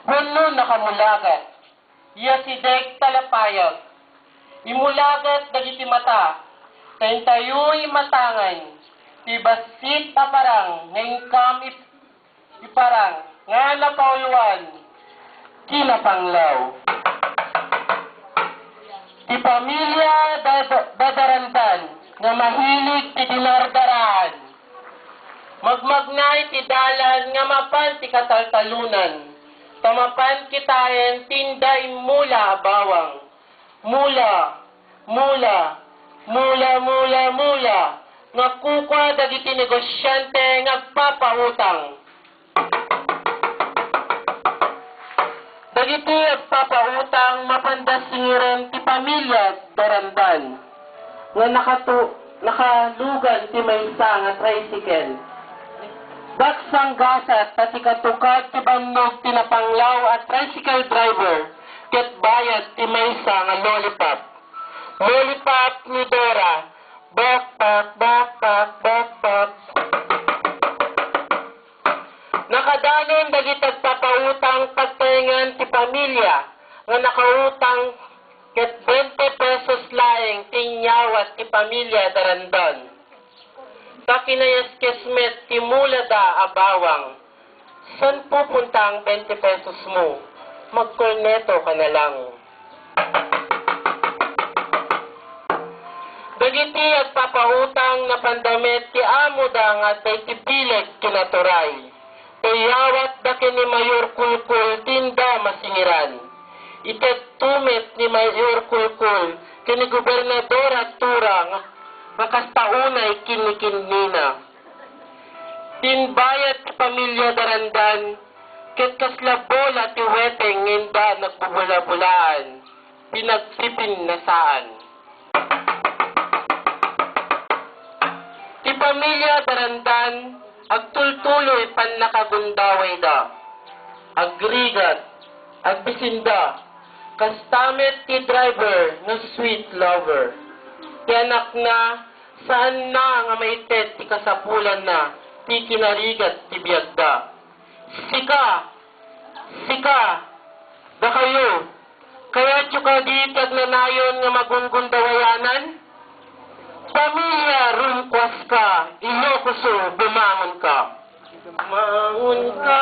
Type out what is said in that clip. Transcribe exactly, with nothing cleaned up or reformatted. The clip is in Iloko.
wenno nakamulagat. Iya sideg talapayag. Imulagat dagiti mata, ta intayo imatangan ti bassit a parang nga inkam ip-, iparang nga napauluan ti napanglaw. Ti pamilia da-, da-, Darandan nga mahilig ti dinardaraan. Magmagna iti dalan nga mapan ti kataltalunan, ta mapan kitaen ti inda immula a bawang. Mula, mula, mula, mula, mula, nga kukua dagiti negosiante nga agpapautang. Dagiti agpapautang mapanda singiren ti pamilia Darandan nga nakatu-, nakalugan ti maysa nga tricycle. Daksang gasat ta ti katukad ti bannog ti napanglaw a tricycle driver ket bayad ti maysa nga lollipop. Lollipop ni Dora. Bakpak, bakpak, bakpak. Nakadanon dagiti agpapautang pagtaengan ti pamilia nga nakautang ket twenty pesos laeng ti inyawat ti pamilia Darandan. Ta kinayaskes met ti mulada a bawang. Saan pupunta ang twenty pesos mo? Magkorneto ka na lang. Dagiti agpapautang napanda met ti amoda nga adda iti bileg ken naturay. Inyawatda ken ni Mayor Kulkul ti inda masingiran. Iti adu met ni Mayor Kulkul ken ni Gobernadora Tura nga, nga kasta unay kinnikinnina. Ti imbayad ti pamilia Darandan, ket kasla bola ti weteng nga inda nagbubula-bulaan, ti nagpipinnasaan. Ti pamilia Darandan, agtultuloy pannakagundawayda. Agrigat, agbisinda, kasta met ti driver nga sweet lover. Ti anakna, saanna nga maited ti kasapulanna ti kinarigat ti biagda. Sika! Sika! Dakayo! Kayatyo kadi ti agnanayon nga magungundawayanan? Pamilia, rumkuaska, Ilocos, bumangonka! Bumangonka!